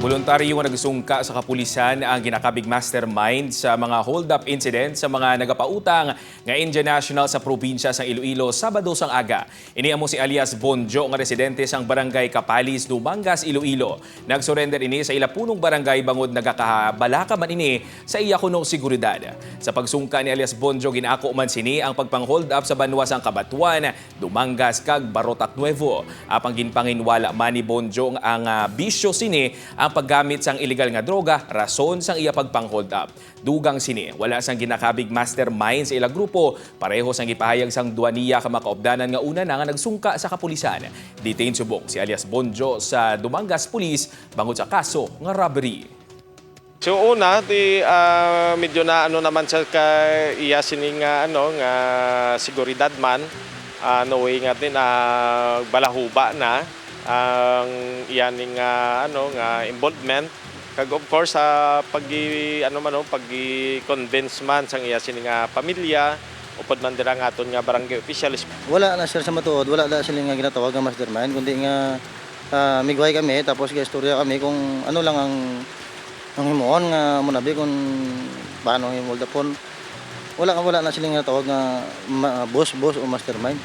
Voluntaryo nga nagsungka sa kapulisan ang ginakabig mastermind sa mga hold-up incident sa mga nagapautang nga Indian national sa probinsya sang Iloilo Sabado sang aga. Ini amo si alias Bonjo nga residente sang Barangay Kapalis, Dumangas, Iloilo. Nagsurrender ini sa ila punong barangay bangod nagakabalaka man ini sa iya kuno seguridad. Sa pagsungka ni alias Bonjo, ginako man sini ang pagpang-hold up sa banwa sang Cabatuan, Dumangas kag Barotac Nuevo. Apang ginpanginwala man ni Bonjo ang bisyo sini ang paggamit sang illegal nga droga, rason sang iya pagpang-hold up. Dugang sini, wala sang ginakabig mastermind sa ila grupo, pareho sang gipahayag sang duwa niya ka makaupdanan nga una na nga nagsungka sa kapulisan. Detained subong si alias Bonjo sa Dumangas Police bangod sa kaso nga robbery. So una di medyo na ano naman sa ka iya sini nga ano nga seguridad man, no way nga din na balahuba na ang iya ning nga ano nga involvement, kag of course sa pagi ano man, no, pagi convince man sang iya sini nga pamilya, upod man dira nga aton nga barangay officials. Wala na, sir, sa matuod, wala na sila nga ginatawag nga mastermind, kundi nga migway kami, tapos ga-istorya kami kung ano lang ang himuon nga munabi kung paano himol dapon. Wala wala na sila nga tawag nga boss boss o mastermind.